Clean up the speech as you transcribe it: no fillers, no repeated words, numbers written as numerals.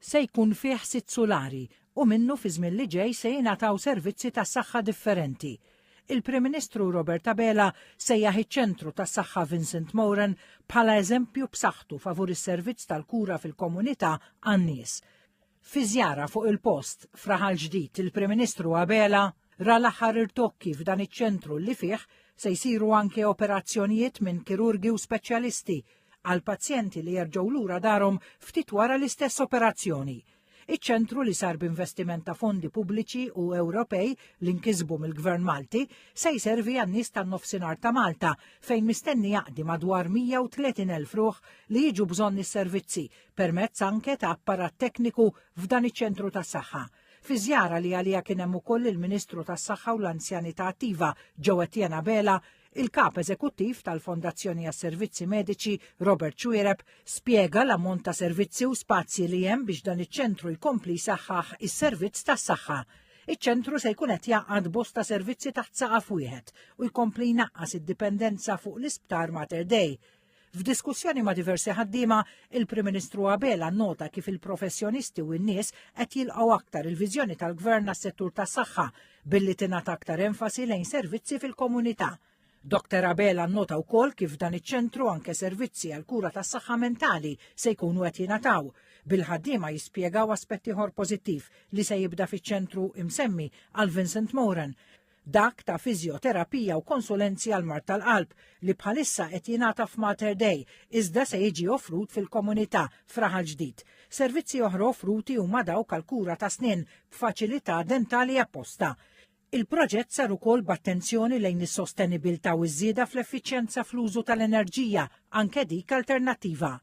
se jkun fih sitt sulari u minnu fi żmien li ġej se jingħataw servizzi tas-saħħa differenti. Il-Prim Ministru Robert Abela sejjaħ iċ-Ċentru tas-Saħħa Vincent Moran bħala eżempju b'saħħtu favur is-servizz tal-kura fil-komunità għan-nies. Fi żjara fuq il-post f'Raħal Ġdid, il-Prim Ministru Abela ra l-aħħar irtokki f'dan iċ-ċentru li fih se jsiru anke operazzjonijiet minn kirurgi u speċjalisti għal pazjenti li jerġgħu lura darhom ftit wara l-istess operazzjoni. Iċ-ċentru li sar b'investiment ta' fondi pubbliċi u Ewropej li nkisbu mill-Gvern Malti se jservi għan-nies tan-nofsinhar ta' Malta fejn mistenni jaqdi madwar 130,000 ruħ li jiġu bżonn is-servizzi permezz anke ta' apparat tekniku f'dan iċ-ċentru tas-saħħa. Fi żjara li għaliha kien hemm ukoll il-Ministru tas-Saħħa u l-Anzjanità Attiva Joe Etienne Abela, il-Kap Eżekuttiv tal-Fondazzjoni għas-Servizzi Mediċi Robert Xuereb spjega l-ammont ta' servizzi u spazji li hemm biex dan iċ-ċentru jkompli jsaħħaħ is-servizz tas-saħħa. Iċ-ċentru se jkun qed jgħaqqad bosta servizzi taħt saqaf wieħed u jkompli jnaqqas id-dipendenza fuq l-Isptar Mater Dei. F'diskussjoni ma' diversi ħaddiema, il-Prim Ministru Abela nnota kif il-professjonisti u n-nies qed jilqgħu aktar il-viżjoni tal-Gvern għas-settur tas-saħħa billi tingħata aktar enfasi lejn servizzi fil-komunità. Dr Abela nnota wkoll kif f'dan iċ-ċentru anke servizzi għal kura tas-saħħa mentali se jkunu qed jingħataw, bil-ħaddiema jispjegaw aspett ieħor pożittiv li se jibda fiċ-ċentru imsemmi għal Vincent Moran, dak ta' fiżjoterapija u konsulenzi għal mard tal-qalb li bħalissa qed jingħata f'Mater Dei iżda se jiġi offrut fil-komunità f'Raħal Ġdid. Servizzi oħra offruti huma dawk għal kura ta' snien b'faċilità dentali apposta. Il-proġett sar ukoll b'attenzjoni lejn is-sostenibilità u ż-żieda fl-effiċjenza fl-użu tal-enerġija, anke dik alternattiva.